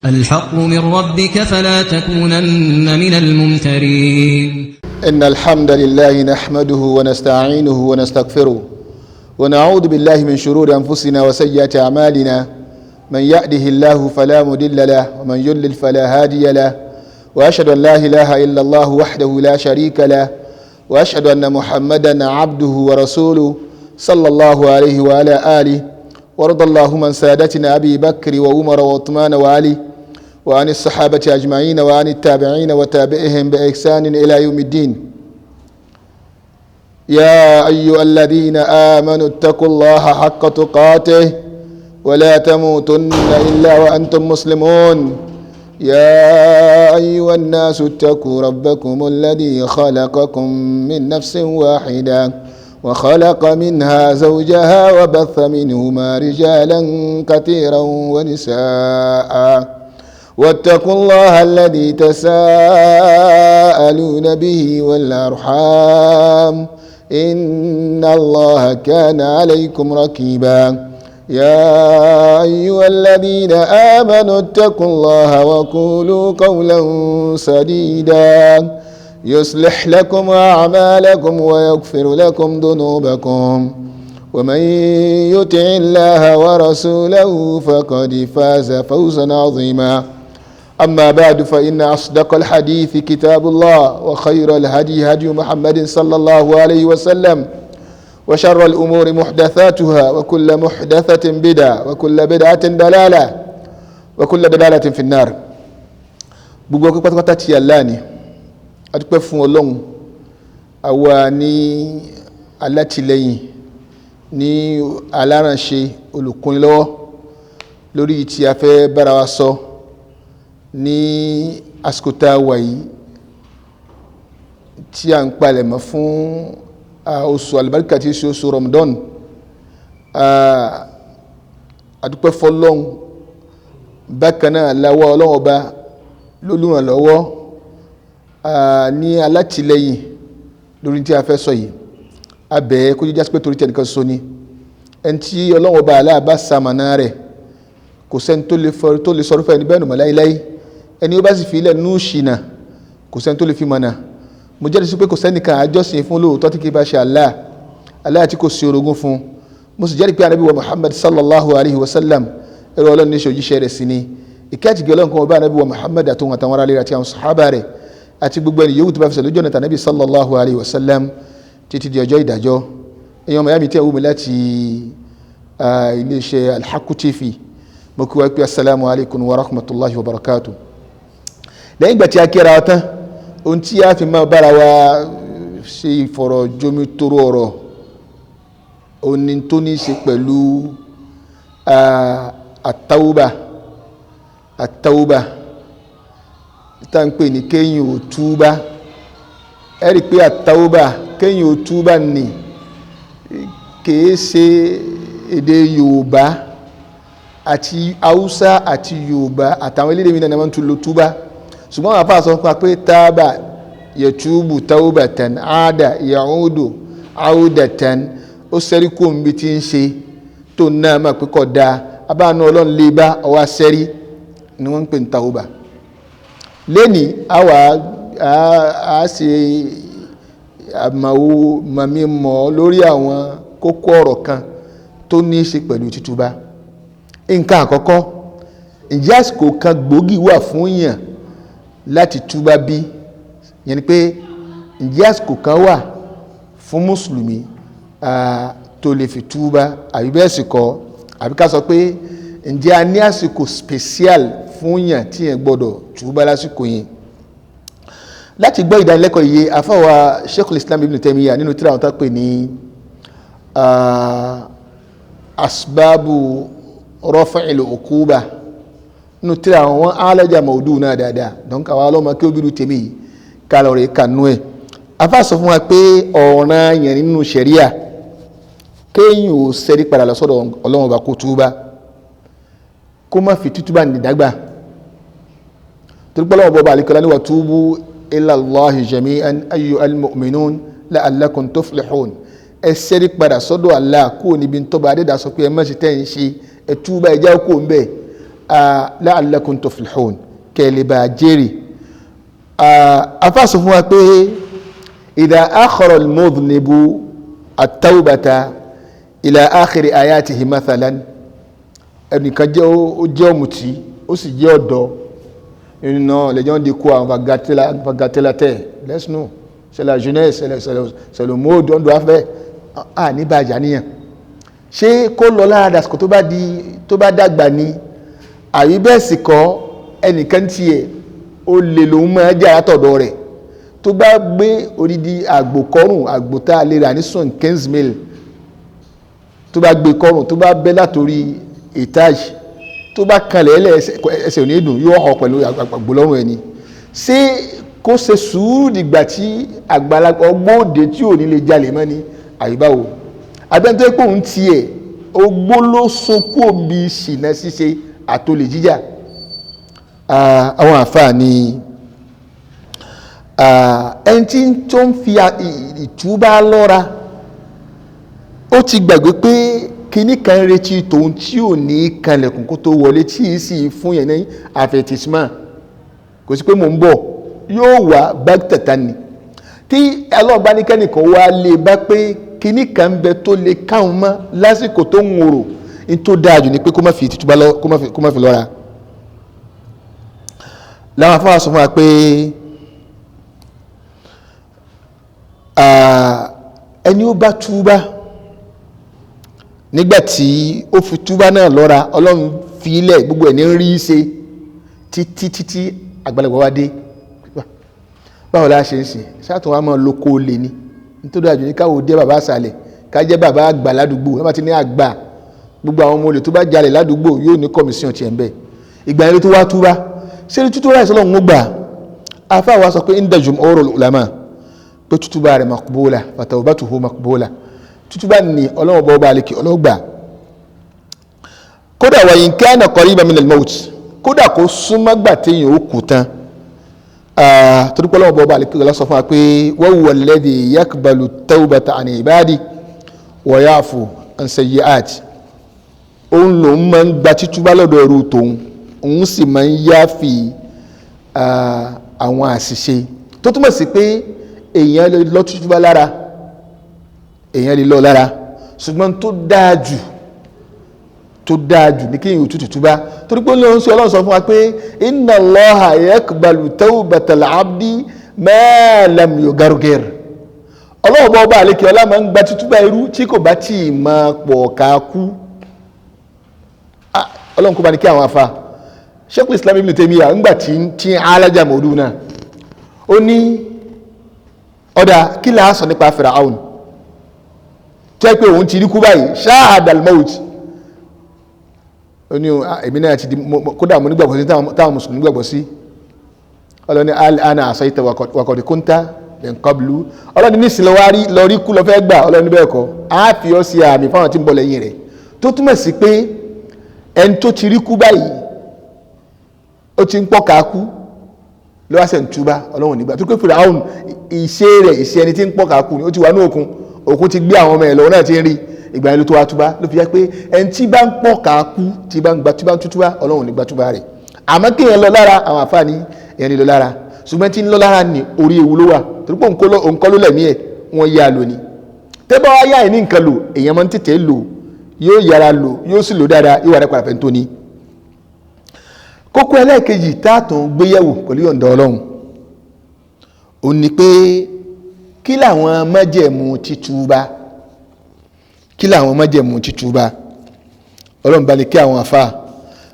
الحق من ربك فلا تكونن من الممترين. إن الحمد لله نحمده ونستعينه ونستغفره ونعوذ بالله من شرور أنفسنا وسيئات أعمالنا، من يهده الله فلا مضل له ومن يضلل فلا هادي له، وأشهد أن لا إله إلا الله وحده لا شريك له، وأشهد أن محمدا عبده ورسوله صلى الله عليه وعلى آله، ورضى اللهم عن سادتنا أبي بكر وعمر وعثمان وعلي، وعن الصحابة أجمعين وعن التابعين وتابعهم بإحسان إلى يوم الدين. يا أيها الذين آمنوا اتقوا الله حق تقاته ولا تموتن إلا وأنتم مسلمون. يا أيها الناس اتقوا ربكم الذي خلقكم من نفس واحدة وخلق منها زوجها وبث منهما رجالا كثيرا ونساء، واتقوا الله الذي تساءلون به والأرحام إن الله كان عليكم رقيبا. يا أيها الذين آمنوا اتقوا الله وقولوا قولا سديدا يصلح لكم أعمالكم ويغفر لكم ذنوبكم، ومن يطع الله ورسوله فقد فاز فوزا عظيما. أما بعد، فإن أصدق الحديث كتاب الله، وخير الهدي هدي محمد صلى الله عليه وسلم، وشر الأمور محدثاتها، وكل محدثة بدعة، وكل بدعة ضلالة، وكل ضلالة في النار. Gbogbo ọpẹ́ pátápátá ti Allah ni. A dúpẹ́ fún Ọlọ́run, àwa ní alátìlẹ́yìn, ní alárànṣe, olùkúnilọ́wọ́ lórí tí a fẹ́ bára wa sọ ní àsìkò tá a wà yìí, tí a ń palẹ̀mọ́ fún oṣù àlùbáríkà tí í ṣe oṣù Ramadan. A dúpẹ́ fọ́lọ́run. Bákan náà, láwọ́ Ọlọ́run Ọba lólùrànlọ́wọ́, ní alátìlẹ́yìn lórí tí a fẹ́ sọ yìí. Abẹ́ kó jẹ́ pé torí tí ẹnìkan sọ ni, ẹni tí Ọlọ́run Ọba aláàbá sàmànà rẹ̀, kò sẹ́ni tó lè sọ̀rọ̀ fún ẹni bẹ́ẹ̀ nù mọ́ láíláí. Ẹni ó bá sì fi ilẹ̀ nù ṣìnà, kò sẹ́ni tó lè fi mọ̀nà. Mo jẹ́rìí sí pé kò sẹ́nìkan àjọsìn fún lóòótọ́ tí kì í bá ṣe Allah, Allah tí kò sí orogún fún. Mo sì jẹ́rìí pé Ànábì wa Muhammad sallallahu alayhi wa sallam, ẹrú Ọlọ́run ní ṣe, òjíṣẹ́ rẹ̀ sí ni. Ìkẹ́ àtìgẹ́ Ọlọ́run kan ọba Ànábì wa Muhammad àtòun àtàwọn ará rẹ̀ àti àwọn sàhábà rẹ̀ àti gbogbo ẹni yòówù tó bá fi sọ lójú ọ̀nà tànàbí sallallahu alayhi wa sallam títí di ọjọ́ ìdájọ́. Ẹ̀yin ọmọ ìyá mi tí ẹ̀ wù mí láti iléeṣẹ́ Alhaku TV, mo kí wa pé assalamu alaikum wa rahmatulahi wa barakatu. Lẹ́yìn ìgbà tí a kíra wa tán, ohun tí a fi máa bára wa ṣe ìfọ̀rọ̀jomitoro ọ̀rọ̀ òní tó ní í ṣe pẹ̀lú àtàwùbà. Àtàwùbà tá ń pè ní kéyìn ò túbá. Ẹ rí i pé àtàwùbà, kéyìn ò túbá ní, kìí ṣe èdè Yorùbá àti Haúsá àti Yorùbá àtàwọn elédè mi náà máa ń tún lo túbá. Ṣùgbọ́n àwọn afáà sọ fún wa pé tábà yẹtúbù tawbatan, àádà ya'udu àwùdàtàn, ó sẹ́rí kó nbi tí ń ṣe tó náà máa pé kọ́ da abáàánú Ọlọ́run lè bá ọwọ́ sẹ́rí ni wọ́n ń pè ní tawba. Lẹ́ni àwa a ṣe àmàwò màmí mọ́ lórí àwọn kókó ọ̀rọ̀ kan tó ní í ṣe pẹ̀lú títúbà. Nǹkan àkọ́kọ́, ǹjẹ́ àsìkò kan gbòógì wà fún yàn láti túbà bí? Yẹn ni pé, ǹjẹ́ àsìkò kan wà fún mùsùlùmí tó lè fi túbà, àbí bẹ́ẹ̀ sì kọ́? Àbí ká sọ pé, ǹjẹ́ a ní àsìkò special fún yàn tí yẹn gbọ́dọ̀ túbà lásìkò yẹn? Láti gbọ́ ìdánilẹ́kọ̀ọ́ yìí, àfọwà Sheikhul Islam Ibn Taymiyyah, nínú tírà àwọn tó pè ní Asbabu Raf'il Uquba, nínú tírà àwọn wọn alájà mọ̀ọ́dù náà dáadáa. Donc àwọn ọlọ́mọ kí ó bí tèmi yìí kálọ̀ rẹ̀ kànú ẹ̀. Afa sọ fún wa pé ọ̀ràn yẹn nínú ṣẹ̀ríà, kéèyàn ò sẹ́rí padà lọ sọ́dọ̀ Ọlọ́run Ọba, kó túbá, kó má fi tútúbà nìdágbà, torí pé Ọlọ́run Ọba àlekọ́lá ní wa tubu ila Allahi jami'an ayyuhal mu'minun la'allakum tuflihun. Ẹ sẹ́rí padà sọ́dọ̀ Allah kó níbi tọ́ba adéda sọ pé ẹ má ṣe tẹ́ ń ṣe, ẹ túbá, ẹ já kó ń bẹ̀. La'allakum tuflihun, kẹ́lẹ́ bá jèrè. Afa sọ fún wa pé idha akhara al-mudhnibu at-tawbata ila akhiri ayatihi mathalan, ẹnìkan jẹ́ ó jẹ́ ọ̀mùtí, ó sì jẹ́ ọ̀dọ́ nínú les gens disent quoi, on va gâter la, on va gâter la terre, laisse-nous, c'est la jeunesse, c'est le mode, on doit faire. Ah, ní bàjá níyàn, ṣé kó lọ lára dàsìkò tó bá di tó bá dàgbà ni, àbí bẹ́ẹ̀ sì kọ́? Ẹnìkan tiẹ̀ ó lè lòun máa jẹ́ àtọ̀dọ̀ rẹ̀, tó bá gbé odidi àgbò kọ́rùn, àgbò tá a lè rà ní sùn 15 mille, tó bá gbé kọ́rùn, tó bá bẹ́ látòrí étage, tó bá kanlẹ̀ ẹlẹ́, ẹsẹ̀ ò ní dùn, yóò họ pẹ̀lú àgbò lọ́rùn ẹni. Ṣé kó ṣe sùúrù dìgbà tí àgbàlagbà ọgbọ́n òde tí ò ní lè jalè mọ́ ni, àyíbáwo? Abẹ́ntẹ́ pé òun tiẹ̀ ogbó ló sokú òbí ṣìnà ṣíṣe àtolè jíjà. Àwọn àfáà ni ẹni tí tó ń fi ìtúbà lọ́ra, ó ti gbàgbé pé kinní kan retí tòun tí ò ní kanlẹ̀kùn kó tó wọlé, tí ì sì fún yẹn ní àfẹ̀tìsímà, kò sí pé mò ń bọ̀, yóò wá bákítàtà ni. Tí ọlọ́ọ̀bá ní kẹ́nìkan wá lè bá pé kinní kan ń bẹ tó lè káwọn mọ́ lásìkò tó ń wòrò ní, tó dáa jù ni pé kó má fi tìtúbà lọ, kó má fi lọ́ra. Làwọn afọwọ́ sọ fún wa pé ẹni ó bá túbá nígbà tí ó fi túbá náà lọ́ra, Ọlọ́run fi ilẹ̀ gbogbo ẹ̀ ní rí í ṣe títí títí àgbàlagbà wa dé, báwo la ṣe ń sìn ṣáàtún wa máa lóko lè ní nítorí àjò ní káwọ́ dé bàbá àṣàlẹ̀, ká jẹ́ bàbá àgbà ládùúgbò. Wọ́n bá ti ní àgbà, gbogbo àwọn ọmọ olè tó bá jalè ládùúgbò yóò ní commission tiẹ̀ ń bẹ̀. Ìgbà yẹn ló tó wá túbá, ṣé ní tútú ráìsì Ọlọ́run ó gbà? Afa wa sọ pé inda jumhurul ulama, pé tútúbà rẹ̀ maqbula, fatawbatuhu maqbula, tútúbà ní Ọlọ́run bọ́ bá àlekè ọlọ́gbà, kódà wa in kana qariban minal maut, kódà kó súnmọ́ gbà téèyàn ó kú tán, torí pé Ọlọ́run bọ́ bá àlekè ọlọ́ sọ fún wa pé wa huwa alladhi yaqbalu tawbata an ibadi wa ya'fu an sayyi'at. Òun lòun máa ń gba títúbà lọ́dọ̀ ẹrú tòun, òun sì máa ń yáfi àwọn àṣìṣe, tó túmọ̀ sí pé èèyàn lè lọ tútúbà lára, èèyàn lè lọ lára, ṣùgbọ́n tó dáa jù ní kí èèyàn òtútù túbá, torí pé Ọlọ́run sọ, Ọlọ́run sọ fún wa pé inna Allaha yaqbalu tawbatal abdi ma lam yugargir. Ọlọ́run bá ọba àlekè ọlá máa ń gba tútúbà irú tí kò bá tí ì máa pọ̀ ká kú. Ọlọ́run kó bá ní kí àwọn afa Sheikh Islam Ibn Taymiyyah ńgbà tí tí alájà mọ̀ọ́dún náà, ó ní ọ̀dà kí là á sọ nípa Firaun tẹ́ pé òun ti rí kú báyìí, shahadal maut. Ó ní èmi náà ti di, kódà mo nígbàgbọ́ sí táwọn mùsùlùmí gbàgbọ́ sí. Ọlọ́ni al-ana asayta wa qad kunta min qablu. Ọlọ́ni nísìnyí lọ́wọ́ rí lọ rí kú lọ fẹ́ gbà. Ọlọ́ni bẹ́ẹ̀ kọ́, á fi ọ́ sí àmì fáwọn tí ń bọ̀ lẹ́yìn rẹ̀, tó túmọ̀ sí pé ẹni tó ti rí kú báyìí, ó ti ń pọ̀ ká kú lọ́wọ́ sẹ̀ ń túbá, Ọlọ́run nígbà tó pé Fìràhùn, ìṣe rẹ̀ ìṣe ẹni tí ń pọ̀ ká kú ni. Ó ti wà ní òkun, òkun ti gbé àwọn ọmọ ẹ̀ lọ́wọ́ náà, ti ń rí ìgbà yẹn ló tó wá túbá. Ló fi jẹ́ pé ẹni tí bá ń pọ̀ ká kú, tí bá ń gba, tí bá ń tútúbá, Ọlọ́run nígbà túbá rẹ̀. Àmọ́ kí èèyàn lọ lára, àwọn àfáàní èèyàn ní lọ lára, ṣùgbọ́n tí ń lọ lára ní orí ewu ló wà, torí pé òun kọ́ ló lẹ̀mí ẹ̀, wọ́n yá lò ní. Tẹ́ bá wá yá ẹ̀ ní nǹkan lò, èèyàn máa ń tètè lò, yóò yára lò, yóò sì lò dáadáa, yóò wà rẹ̀ padà fẹ́ tó ní. Kókó ẹlẹ́ẹ̀kejì táàtún gbéyẹ̀wò pẹ̀lú yọ̀ǹda Ọlọ́run, ó ní pé kí làwọn májẹ̀mú títúbà? Kí làwọn májẹ̀mú títúbà? Ọlọ́run bá ní kí àwọn àfa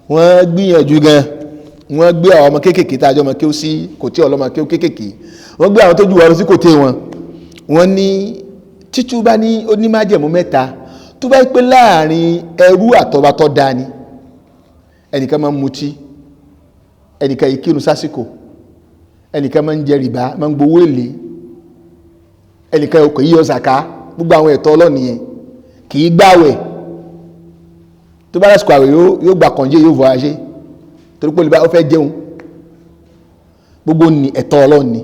wọ́n gbìyànjú gan, wọ́n gbé àwọn ọmọ kéékèèké tá a jọ ọmọ kéwú sí kò tí ọlọ́mọ kéwú kéékèèké, wọ́n gbé àwọn tó ju ọ̀rọ̀ sí kò tí wọn. Wọ́n ní títúbà ní ó ní májẹ̀mú mẹ́ta. Tó bá pé láàrin ẹrú àtọba tó dáa ni, ẹnìkan máa ń mutí, ẹnìkan yìí kírun sásìkò, ẹnìkan máa ń jẹ rìbá, máa ń gbowó èlé, ẹnìkan kò yíyọ zàká, gbogbo àwọn ẹ̀tọ́ Ọlọ́run yẹn, kì í gbàwẹ̀, tó bá lásìkò àwẹ̀ yóò gbà kànjé, yóò voyage torí pé olùbá ó fẹ́ jẹun, gbogbo ní ẹ̀tọ́ Ọlọ́run ni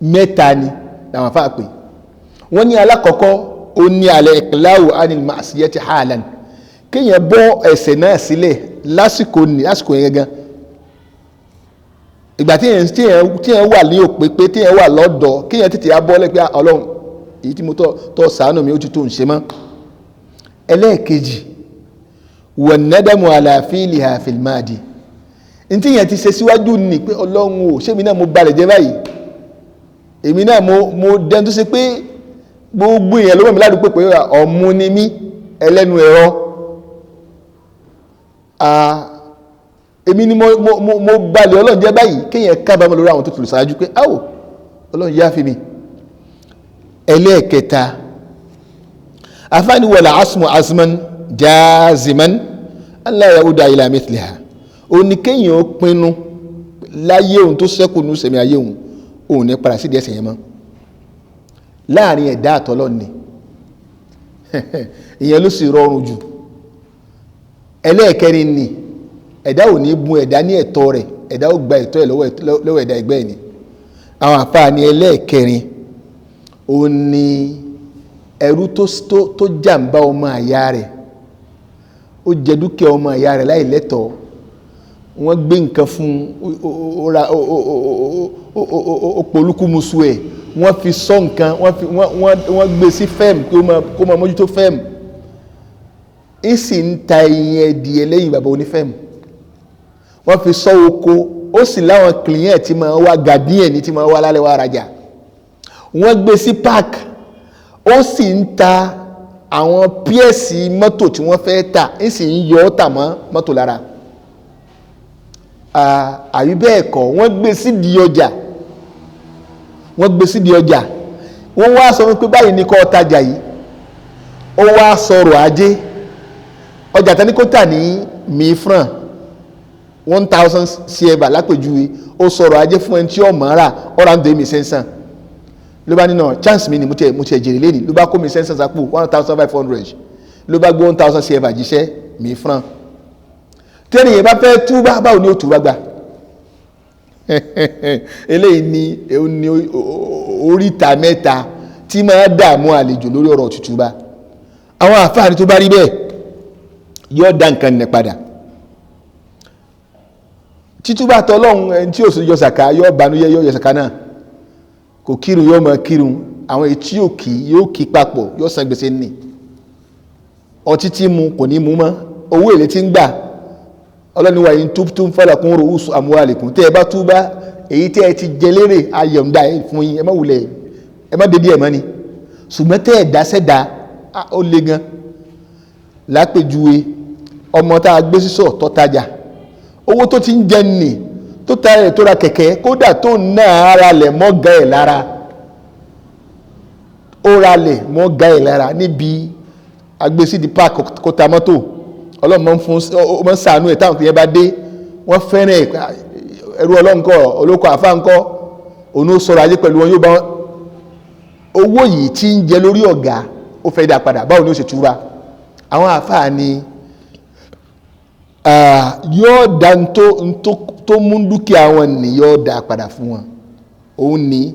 mẹ́ta ni làwọn afá pè. Wọ́n ní alákọ̀ọ́kọ́, ó ní alẹ́ iqla'u anil ma'siyati halan, Kéèyàn bọ́ ẹ̀ṣẹ̀ náà sílẹ̀ lásìkò ní lásìkò yẹn gangan, ìgbà tí èèyàn wà ní òpépé, tí èèyàn wà lọ́dọ̀, kéèyàn tètè á bọ́lẹ̀ pé Ọlọ́run, èyí tí mo tọ́ ṣàánú mi, ó ti tó ń ṣe mọ́. Ẹlẹ́ẹ̀kejì, wọ̀nẹ́dẹ̀mù àlàáfíìlì àfìlmáàdì, ntí yẹn ti ṣe síwájú ni pé Ọlọ́run ò ṣé mi náà mo balẹ̀ jẹ́ báyìí, èmi náà mo dẹni tó ṣe pé gbogbo èèyàn ló mọ̀ mí ládùúgbò pé ọ̀mú ni mí, ẹlẹ́nu ẹ̀rọ, èmi ni mo balẹ̀ Ọlọ́run jẹ́ báyìí. Kéèyàn kábàámọ̀ lórí àwọn tó tùlù ṣáájú pé áwò Ọlọ́run yá fi mi. Ẹlẹ́ẹ̀kẹta, àfáàní wọlé asmu asman jaziman alla yauda ila mithliha, òní kéèyàn ó pinnu láyé òun tó ṣẹ́kù ní sẹ̀mí ayé òun, òun ní padà sídìí ẹ̀ṣẹ̀ yẹn mọ́ láàrin ẹ̀dá àtọ́lọ́ ni. Ìyẹn ló sì rọrùn jù. Ẹlẹ́ẹ̀kẹrin ni ẹ̀dá ò ní bùn ẹ̀dá ní ẹ̀tọ́ rẹ̀, ẹ̀dá ó gba ẹ̀tọ́ ẹ̀ lọ́wọ́ ẹ̀dá ẹgbẹ́ ẹ̀ ni. Àwọn àfáàní ẹlẹ́ẹ̀kẹrin ó ní ẹrú tó jàǹbá ọmọ àyà rẹ̀, ó jẹ dúkìá ọmọ àyà rẹ̀ láì lẹ́tọ̀ọ́, wọ́n gbé nǹkan fún ó polúkúmuṣu ẹ̀, wọ́n fi sọ nǹkan, wọ́n gbé sí fẹ́ẹ̀mù kó máa mójútó fẹ́ẹ̀mù, ń sì ń ta ẹyin ẹdìyẹ lẹ́yìn bàbá onífẹ́ẹ̀mù, wọ́n fi sọ oko, ó sì láwọn kìlíyàn tí máa wá gàdíyàn ní tí máa wá lálẹ́ wá rajà, wọ́n gbé sí park, ó sì ń ta àwọn píẹ̀sì mọ́tò tí wọ́n fẹ́ tà, ń sì ń yọ ọ́ tà mọ́ mọ́tò lára. Àbí bẹ́ẹ̀ kọ́, wọ́n gbé sídìí ọjà, wọ́n gbé sídìí ọjà, wọ́n wá sọ pé báyìí ní kó tajà yìí, ó wá sọ̀rọ̀ ajé, ọjà tani kó tà ní mìíràn 1000 CFA lápèjúwe, ó sọ̀rọ̀ ajé fún ẹni tí ó mọ̀ ọ́n rà, ọ̀rà ń dè mí sẹ́nsàn, ló bá nínú chance mi ni mo tiẹ̀ jèrè lẹ́ni, ló bá kó mi sẹ́nsàn sápò 1500, ló bá gbé 1000 CFA jíṣẹ́ mìíràn. Tẹ́lẹ̀ yẹn bá fẹ́ túbá, báwo ni ó túbá gbà? Eléyìí ni oríta mẹ́ta tí máa dààmú àlejò lórí ọ̀rọ̀ tútúbá. Àwọn àfáàní tó bá rí bẹ́ẹ̀ yóò dá nǹkan nì padà. Títúbà tọlọ́hun, ẹni tí yóò yọ sàká yóò banújẹ́ yóò yọ sàká náà, kò kírun yóò máa kírun, àwọn etí yóò kí yóò kí papọ̀ yóò san gbèsè nì, ọtí tí mu kò ní mu mọ́, owó èlé tí ń gbà. Ọlọ́ni wa yìí tún falakum ru'usu amwalikum, tẹ́ ẹ bá túbá èyí tẹ́ ẹ ti jẹ lérè ayọ̀ǹda ẹ fún yín, ẹ má wulẹ̀, ẹ má dédé ẹ̀ mọ́ ni. Ṣùgbọ́n tẹ́ ẹ dá sẹ́dá ó le gan. Lápèjúwe, ọmọ tá a gbé sísọ tó tajà, owó tó ti ń jẹ nì tó ta ẹ̀ tó ra kẹ̀kẹ́, kódà tó ná ara lẹ̀ mọ́ ga ẹ̀ lára, ó ra lẹ̀ mọ́ ga ẹ̀ lára níbi agbésídìí park kó ta mọ́tò. Ọlọ́run máa ń fún ọ, máa ń sàánú ẹ̀ táwọn kìí bá dé, wọ́n fẹ́ràn ẹ̀, ẹrú Ọlọ́run kọ́, olóko àfa ńkọ́, òun ó sọ̀rọ̀ ajé pẹ̀lú wọn, yóò bá wọn. Owó yìí tí ń jẹ lórí ọ̀gá ó fẹ́ dá padà, báwo ni ó ṣe túra? Àwọn àfáà ni yóò dá tó mú dúkìá wọn ní yóò dá padà fún wọn. Òun ní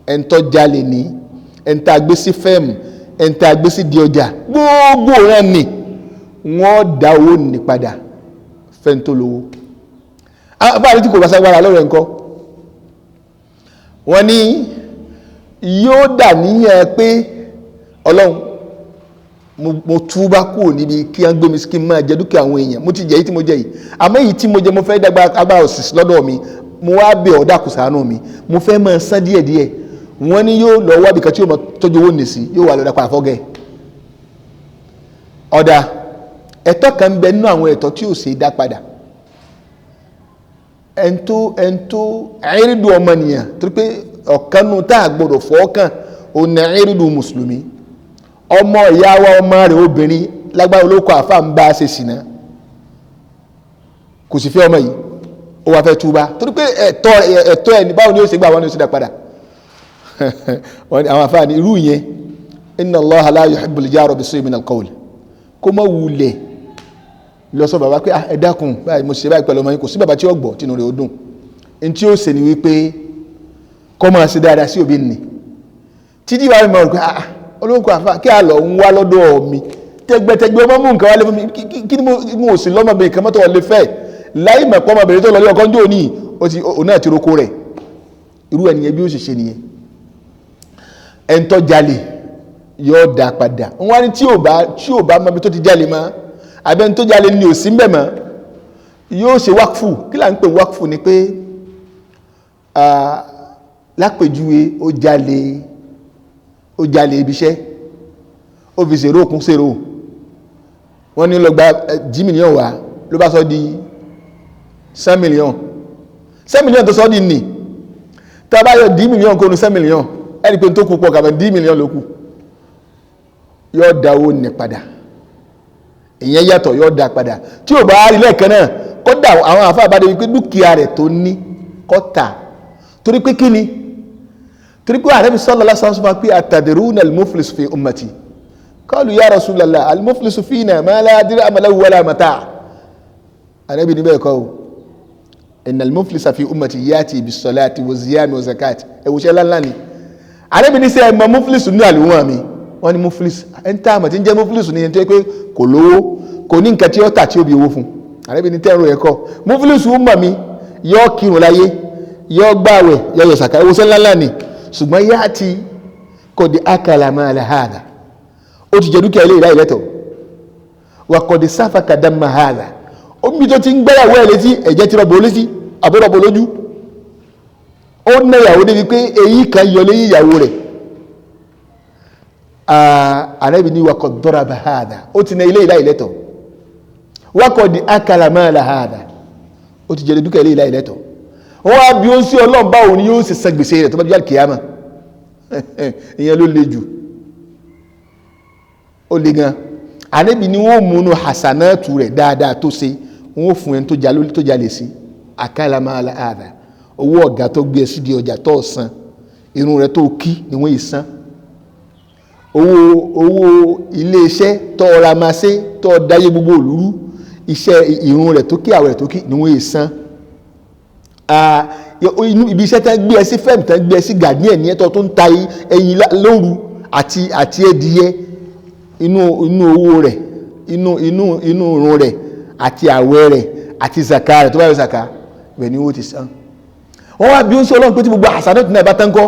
ẹ̀ńtọ́ jalè ní, ẹ̀ńtọ́ agbésí fẹ́ẹ̀mù, ẹ̀ńtọ́ agbésí di ọjà, gbogbo rẹ̀ ní wọ́n dá owó ní padà fẹ́ntó lówó. Àbáyé tí kò bá ságbára lọ́rẹ̀ ńkọ́, wọ́n ní yóò dà níyàn pé Ọlọ́run mo túbá kúrò níbi kí wọ́n gbé mi sí kí n máa jẹ dúkìá àwọn èèyàn, mo ti jẹ èyí tí mo jẹ yìí, àmọ́ èyí tí mo jẹ mo fẹ́ dàgbà agbára òsì lọ́dọ̀ mi, mo wá bẹ̀ ọ́ dákun ṣàánú mi, mo fẹ́ máa san díẹ̀díẹ̀. Wọ́n ní yóò lọ wábì kan tí yóò máa tọ́jú owó nìsí, yóò wà lọ́dà padà fọ́gẹ̀. Ọ̀dà ẹ̀tọ́ kan bẹ nínú àwọn ẹ̀tọ́ tí ò ṣe dá padà, ẹ̀ńtó ẹ̀rídùn ọmọnìyàn, torí pé ọ̀kanú tá a gbọdọ̀ fọ́ọ̀kàn òun ní ẹ̀rídùn mùsùlùmí. Ọmọ ìyá wa, ọmọ rẹ̀ obìnrin lágbára olóko àfa ń bá a ṣe sìnà, kò sì fẹ́ ọmọ yìí, ó wá fẹ́ túbá, torí pé ẹ̀tọ́ ẹ̀ ní báwo ni ó ṣe gbà wọ́n ni ó ṣe dá padà. Àwọn àfa ní irú yẹn, inna Allaha la yuhibbul jahra bis-su'i minal qawl, kó má wulẹ̀ lọ sọ bàbá pé ẹ dákun báyìí mo ṣe báyìí pẹ̀lú ọmọ yín, kò sí bàbá tí ó gbọ́ tínú rẹ̀ ó dùn. N tí ó ṣe ni wípé kó máa ṣe dáadáa sí òbí nì títí bá mi mọ̀ pé olóńkọ àfa kí a lọ ń wá lọ́dọ̀ mi Tẹgbẹtẹgbẹ ọmọ mú nǹkan wálé fún mi. Kí ni mo sì lọ́mọbìnrin kan mọ́tò wọlé fẹ́ láì mọ̀ pọ́ ọmọbìnrin tó lọ lé ọkọ ń jò ní òun náà ti roko rẹ̀. Irú ẹnìyẹn bí ó sì ṣe nìyẹn. Ẹni tó jalè yóò dá padà. Wọ́n á ní tí ò bá mọ ibi tó ti jalè mọ́, àbẹ́ ẹni tó jalè ni ò sí mbẹ̀ mọ́, yóò ṣe wákfù. Kí là ń pè wákfù ni pé lápèjúwe ó jalè ibi iṣẹ́, ó fi ṣèrò kún ṣèrò, wọ́n ní lọ gba 10 mílíọ̀nù wá, ló bá sọ di 5 mílíọ̀nù. 5 mílíọ̀nù tó sọ di nì, tá a bá yọ 10 mílíọ̀nù kó nu 5 mílíọ̀nù, ẹni pé tó kù pọ̀ kàmẹ́ 10 mílíọ̀nù ló kù, yóò da owó ní padà. Ìyẹn yàtọ̀, yóò da padà. Tí ò bá rí lẹ́ẹ̀kan náà, kódà àwọn àfáà bá dé wípé dúkìá rẹ̀ tó ní kó tà. Torí pé kíni? Torí pé Ànábì sallallahu alaihi wasallam pé atadruna al-muflis fi ummati, qalu ya Rasulallah al-muflisu fina ma la dirham lahu wala mata'. Ànábì ní bẹ́ẹ̀ kọ́ o, inna al-muflisa fi ummati yati bis-salati wa-ziyami wa-zakati. Ẹ̀wùsẹ̀ ńláńlá ni Ànábì ní sẹ́ ẹ̀ mọ muflisu ní àlùwọ̀n mi. Wọ́n ní muflis ẹni tá a mọ̀ tí ń jẹ́ muflis ní ẹni tó yẹ pé kò lówó, kò ní nǹkan tí ó tà tí ó bí owó fún. Ànábì ní tẹ́rù ẹ̀kọ́ muflis ń mọ̀ mi, yọ kírun láyé, yọ gbàwẹ̀, yọ yọ sàkà. Ẹ̀wùsẹ̀ ńláńlá ni. Ṣùgbọ́n yá ti kò di akala mala hada, ó ti jẹ dúkìá ilé ìlà ìlẹ́tọ̀, wà kò di sáfà damma hada, omi tó ti ń gbẹ́yàwó ẹ̀ létí, ẹ̀jẹ̀ ti rọ̀bọ̀ létí àbúrọ̀bọ̀ lójú, ó ná ìyàwó débi pé èyí kan yọ léyìn ìyàwó rẹ̀. Ànábì ní wakọ̀ daraba hada, ó ti ná ilé ìlà ìlẹ́tọ̀, wakọ̀ di akala mala hada, ó ti jẹ dúkìá ilé ìlà ìlẹ́tọ̀. Wọ́n á bí ó ń sí Ọlọ́run báwo ni yóò sì san gbèsè rẹ̀ tó bá di àlùkìyámà. Ìyẹn ló le jù, ó le gan. Ànábì ni wọ́n múnú hasanatu rẹ̀ dáadáa tó ṣe, wọ́n fún ẹni tó jalè sí akala mala hada, owó ọ̀gá tó gbé sí di ọjà tó san, irun rẹ̀ tó kí ni wọ́n yìí san, owó iléeṣẹ́ tó ra máa ṣe tó dáyé gbogbo òlúrú, iṣẹ́ irun rẹ̀ tó kí, àwẹ̀ rẹ̀ tó kí ni wọ́n yìí san. Ibi iṣẹ́ tẹ́ gbé ẹ sí fẹ́ẹ̀mù, tẹ́ gbé ẹ sí gàdí ẹ̀ ní ẹ̀tọ́ tó ń ta ẹyin lóru àti ẹdìyẹ, inú owó rẹ̀, inú irun rẹ̀ àti àwẹ̀ rẹ̀ àti zaka rẹ̀ tó bá yọ zaka ibẹ̀ ni owó ti san. Wọ́n wá bí ó ń sọ Ọlọ́run pé tí gbogbo àṣà náà bá tán kọ́,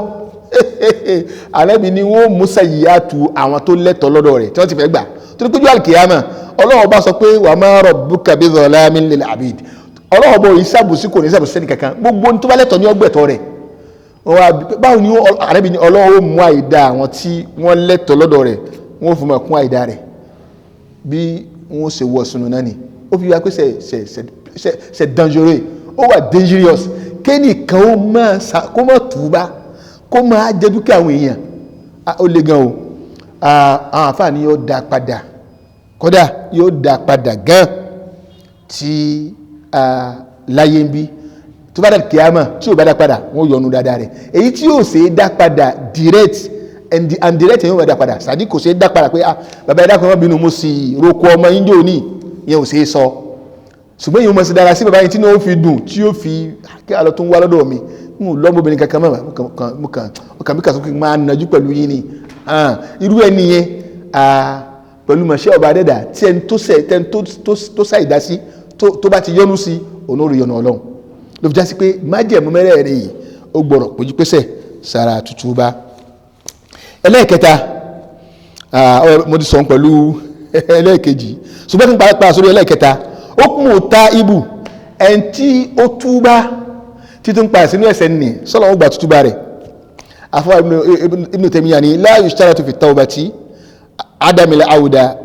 Ànábì ni wọ́n mú sẹ́yìí àtú àwọn tó lẹ́tọ̀ọ́ lọ́dọ̀ rẹ̀ tí wọ́n ti fẹ́ gbà. Torí pé àlùkìyámà Ọlọ́run bá sọ pé wa ma rabbuka bidhallamin lil abid, Ọlọ́run bọ̀ yìí sàbòsí kò ní sàbòsí sẹ́ni kankan, gbogbo tó bá lẹ́tọ̀ọ́ ní ọgbẹ̀tọ̀ rẹ̀. Báwo ni Ànábì ni Ọlọ́run ó mú àìdá àwọn tí wọ́n lẹ́tọ̀ọ́ lọ́dọ̀ rẹ̀, wọ́n fún ma kún àìdá rẹ̀ bí wọ́n ṣe wọ̀ sunu náà ni. Ó fi wá pé c'est dangereux, ó wà dangerous kéènì kan ó máa kó má tùbá kó máa jẹ dúkìá àwọn èèyàn, ó le gan o. Àwọn àfààní yóò dá padà, kódà yóò dá padà gan tí láyé ń bí tó bá dà kíámà, tí yóò bá dá padà wọ́n yọnu dáadáa rẹ̀. Èyí tí yóò ṣe é dá padà direct and direct yóò bá dá padà sàdí kò ṣe é dá padà pé bàbá ẹ̀dá kan bínú mo sì roko ọmọ yín jò ní, ìyẹn ò ṣe é sọ. Ṣùgbọ́n ìyẹn mo sì dára sí bàbá yín tí ó fi dùn, tí ó fi kí alọ́ tó ń wá lọ́dọ̀ mi, n ò lọ́mọbìnrin kankan mọ́, ọkàn mi kà sókè máa nàjú pẹ̀lú yín ni. Irú ẹni yẹn pẹ̀lú mọ̀ṣẹ́ ọba adẹ́dà tí ẹni tó ṣàìdá sí tó bá ti yọ́nú sí, òun ó rí yọ́nú Ọlọ́run. Ló fi já sí pé májẹ̀mú mẹ́rẹ̀ẹ̀rin yìí ó gbọ́dọ̀ péjú pésẹ̀ sára tútù bá. Ẹlẹ́ẹ̀kẹta, mo ti sọ pẹ̀lú ẹlẹ́ẹ̀kejì, ṣùgbọ́n kí n pa sórí ẹlẹ́ẹ̀kẹta, ó kún ó ta ibù ẹni tí ó túbá títún pa sínú ẹ̀ṣẹ̀ nì sọ́lọ́ ó gbà tútúbá rẹ̀. Afọ Ibn Taymiyyah ni la yushtaratu fi tawbati adamil awda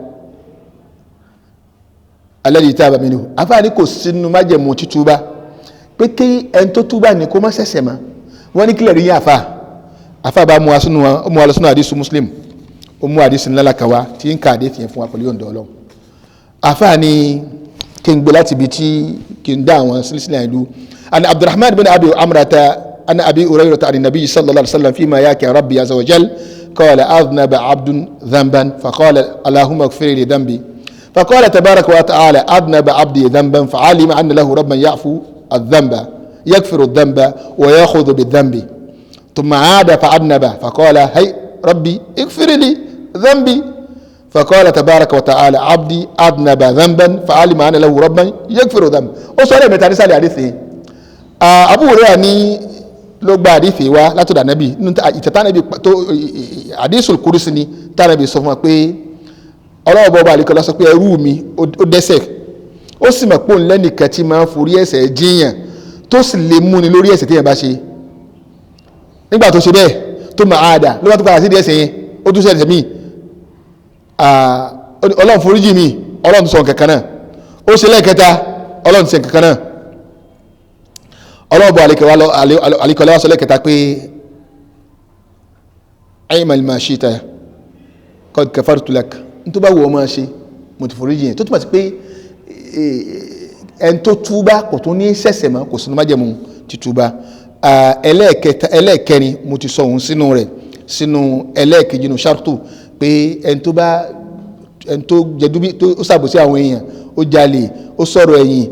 alladhi taba minhu. Afọ ni kò sínú májẹ̀mú títúbá pé kí ẹni tó túbá ní kó má ṣẹ̀ṣẹ̀ mọ́. Wọ́n ní kílẹ̀ rí yín àfa bá mú wa lọ sínú àdísù Muslim, ó mú àdísù ńlá kan wá tí ń ka àdísù yẹn fún wa pẹ̀lú yọ̀ǹda Ọlọ́run. Àfa ni kí n gbé láti ibi tí kí n dá àwọn sílísílẹ̀ ìlú. An Abdurrahman bin Abi Amrata an Abi Hurayrata an Nabi sallallahu alaihi wasallam fima yaki Rabbi azza wa jal qala adhnaba abdun dhanban faqala allahumma ighfir li dhanbi faqala tabaraka wa ta'ala adhnaba abdi dhanban fa'alima anna lahu rabban ya'fu الذنب يغفر الذنب ويأخذ بالذنب ثم عاد فأذنب فقال هي ربي اغفر لي ذنبي Faqala tabaraka wa ta'ala abdi adnaba dhanban fa'alima anna lahu rabban yaghfiru dhanb. Ó sọ lẹ́ẹ̀mẹ́ta nísàlẹ̀ àdìsí. Abu Hurairah ní ló gba àdìsí wa látọ̀dọ̀ ànábì ìtẹ̀tà ànábì tó àdìsul kudusi ni tànábì sọ fún wa pé ọlọ́wọ́ bọ́ba àlekọ́lá sọ pé ẹrú mi ó dẹ́ṣẹ̀, ó sì mọ̀ pé òun lẹ́nìkan tí máa ń forí ẹ̀ṣẹ̀ jíyàn tó sì lè múni lórí ẹ̀ṣẹ̀ téèyàn bá ṣe. Nígbà tó ṣe bẹ́ẹ̀ tó máa àdà ló bá tó padà sí ẹ̀ṣẹ̀ yẹn, ó tún ṣe ẹ̀ṣẹ̀ míì, ọlọ́run foríjì mi, ọlọ́run sọ nǹkan kan náà. Ó ṣe lẹ́ẹ̀kẹta, ọlọ́run ṣe nǹkan kan náà. Ọlọ́run bọ̀ àlekọ́lá wá sọ lẹ́ẹ̀kẹta pé aymal ma shita qad kafartu lak, n tó bá wù ọ́ máa ṣe mo ti foríjì yẹn. Tó túmọ̀ sí pé ẹni tó túbá kò tún ní ṣẹ̀ṣẹ̀ mọ́, kò sínú májẹ̀mú ti túbá. Ẹlẹ́ẹ̀kẹta ẹlẹ́ẹ̀kẹrin mo ti sọ òun sínú rẹ̀, sínú ẹlẹ́ẹ̀kejì nù ṣáàtù pé ẹni tó bá ẹni tó jẹdúbí tó ṣàbòsí àwọn èèyàn, ó jalè, ó sọ̀rọ̀ ẹ̀yìn,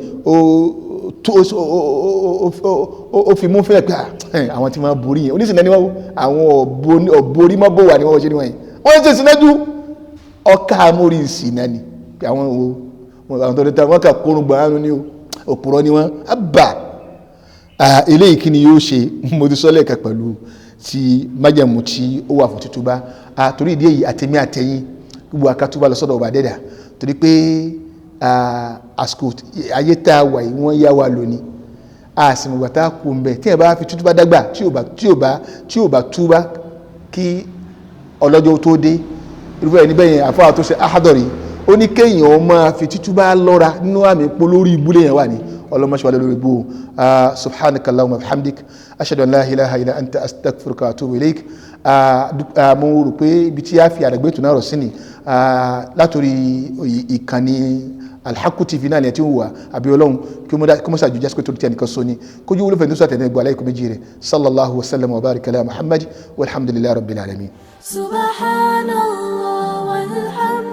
ó fi mú fẹ́ pé àwọn tí wọ́n borí yẹn oníṣìí náà ni wọ́n àwọn ọ̀borí mọ́ bò wà ní wọ́n ṣe ni wọ́n yẹn wọ́n ṣe sínájú ọkà amórí ìsìnà ni pé àwọn àwọn tó dé wọ́n kà kórun gbọ̀n ní òpùrọ̀ ni wọ́n á bà. Eléyìí kí ni yóò ṣe? Mo ti sọ lẹ́ẹ̀kan pẹ̀lú ti májẹ̀mú tí ó wà fún títúbá. Torí ìdí èyí àtẹ̀mí àtẹ̀yìn gbogbo akátúbá lọ sọ́dọ̀ ọba dẹ́dà, torí pé àsìkò ayé tá a wà yìí wọ́n yá wa lónìí, àsìmọ̀gbà tá a kú ń bẹ̀. Tí ẹ̀ bá fi tútúbá dàgbà, tí ò bá túbá kí ọlọ́jọ́ tó dé, irúfẹ́ ẹni bẹ́yẹn àfọwọ́ tó ṣe áhádọ̀rí ó ní kéèyàn máa fi títúbá lọ́ra nínú àmì pọ̀ lórí ibú lèèyàn wà ní ọlọ́mọṣẹ́ lórí ibú. Subhanaka allahumma bihamdik ashhadu an la ilaha illa anta astaghfiruka wa atubu ilaik. Mo rò pé ibi tí a fi àdàgbé tó náà rọ̀ sí ni látòrí ìkànnì Alhaqqu TV náà lẹ́yìn tí ó wà àbí ọlọ́run kí ó mọ́sá àjòjá sí pé tó ti ẹnìkan sọ ni kójú wúlò fẹ́ẹ́ tó sàtẹ̀lẹ́ gbọ́ aláìkú méjì rẹ̀. Sallallahu wa sallam wa barika ala Muhammad walhamdulillahi rabbil alamin. Subhanallah walhamdulillah.